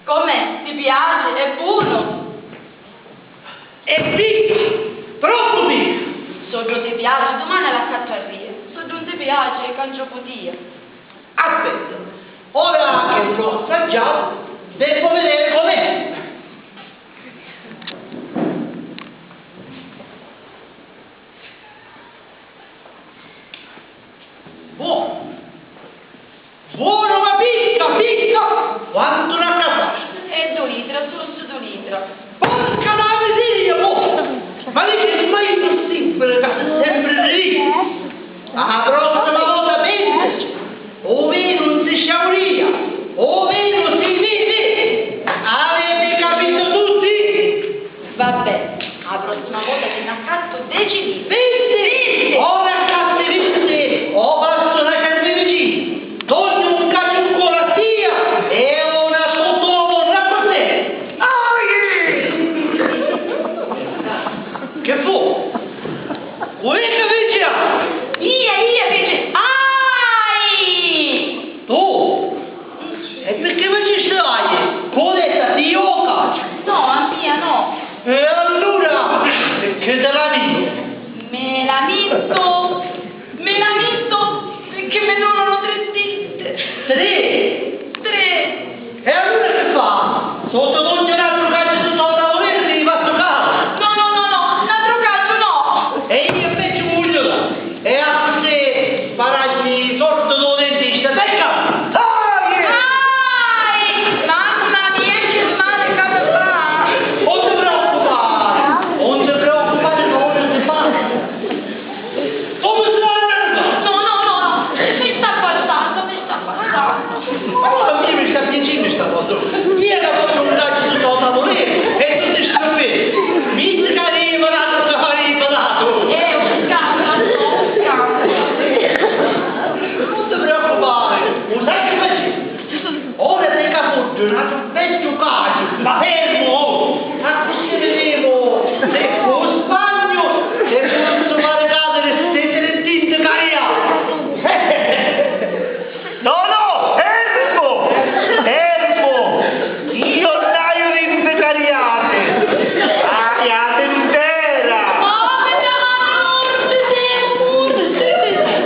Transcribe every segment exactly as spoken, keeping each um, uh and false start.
Com'è? Ti piaci? È bonu? È picca! Troppu picca! S'ogghiu ti piaci, dumani l'accattu a ria. S'ogghiu 'un ti piaci, canciu putia. Aspetta, ora che l'ho assaggiato, devo vedere com'è. Buono! Buono, ma picca, picca quantu na casascia! E du litra, sussu du litra! Porca la miseria, mo! Ma dici, ma io non sempre, sempre lì! La prossima volta pensaci! O vinu non si sciauria! O vinu si vidi! Avete capito tutti? Vabbè, a prossima vota chi n'accattu deci liri. Vinti! Ora accatti vinti, o passo una candelicina, dognu un caciuccolo a tia e una sottomonda a te. Ahi! Che fu? Uè che fici? Ia, ia fici. Ahi! Tu? E perché facisti aie? Pudetta, Dio cacio! No, a mia no. E allura perché te la dico? Me la metto, me la metto perché mi durano tre dite. Tre? Tre. E allora che fa? Sotto ogni altro calcio su sotto la volete ti va a toccare? No, no, no, no, un altro calcio no. E io invece voglio E accussì sparagni sortu dû dentista, becca! Dai! Ai! Mamma mia, che male che mi fa! Non ti preoccupare, non ti preoccupare, non ti fa. Come si va a andare? No, no, no, no, mi sta passando, mi sta passando. Ma no, a mi mi sta piacennu sta cosa. Chi è che fa un taglio sotto la volete? E tutti sti qui. Mica arriva l'altro, arriva l'altro. Eh, un scandalo, un scandalo. Non ti preoccupare, lo sai che facciamo? Ora ti capuggio un altro vecchio cacio, ma fermo! Accussì vedemo se con sbaglio se possono fare cadere ste tre tinte cariate. No, no, fermo! Fermo! Io non haiu di invecariare! Aria intera!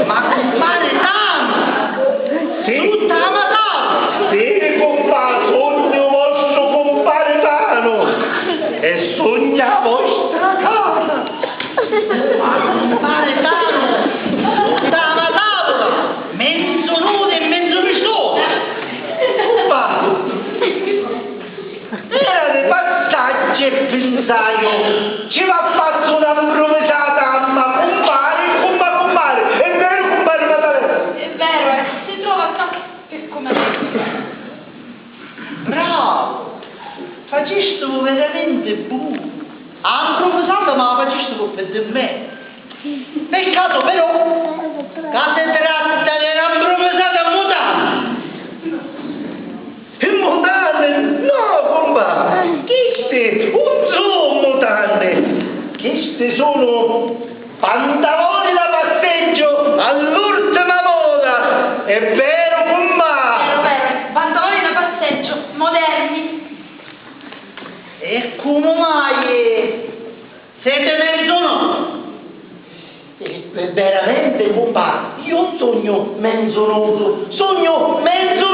Ma cumpare Tanu! Sì. Tutta la matata! Sì, cumpà, sugnu vostru cumpare Tanu! E sugnu a vostra casa! Ma cumpare Tanu, tutta la tavula, menzu nuda e menzu vistosa. Cumpà, era di passaggiu e pinsaiu, ci va fazzu una mpruvisata a ma cumpari, cumpà cumpari, è veru cumpari Maddalena? È vero, eh, si trova sta per come. Bravo! Facistivu veramenti bonu! A mpruvisata ma la facistivu pi di me! Peccato però ca si tratta di na mpruvisata in mutande! In mutande? No, cumpà! Chisti un su mutande! Chisti sunu Pantaloni da passeggiu all'urtima moda! È veru, cummà! Vero, vero, pantaloni da passeggio moderni. E comu mai? Sete menzu nudu? E veramente, cumpà, io non sugnu menzu nudu, sugnu menzu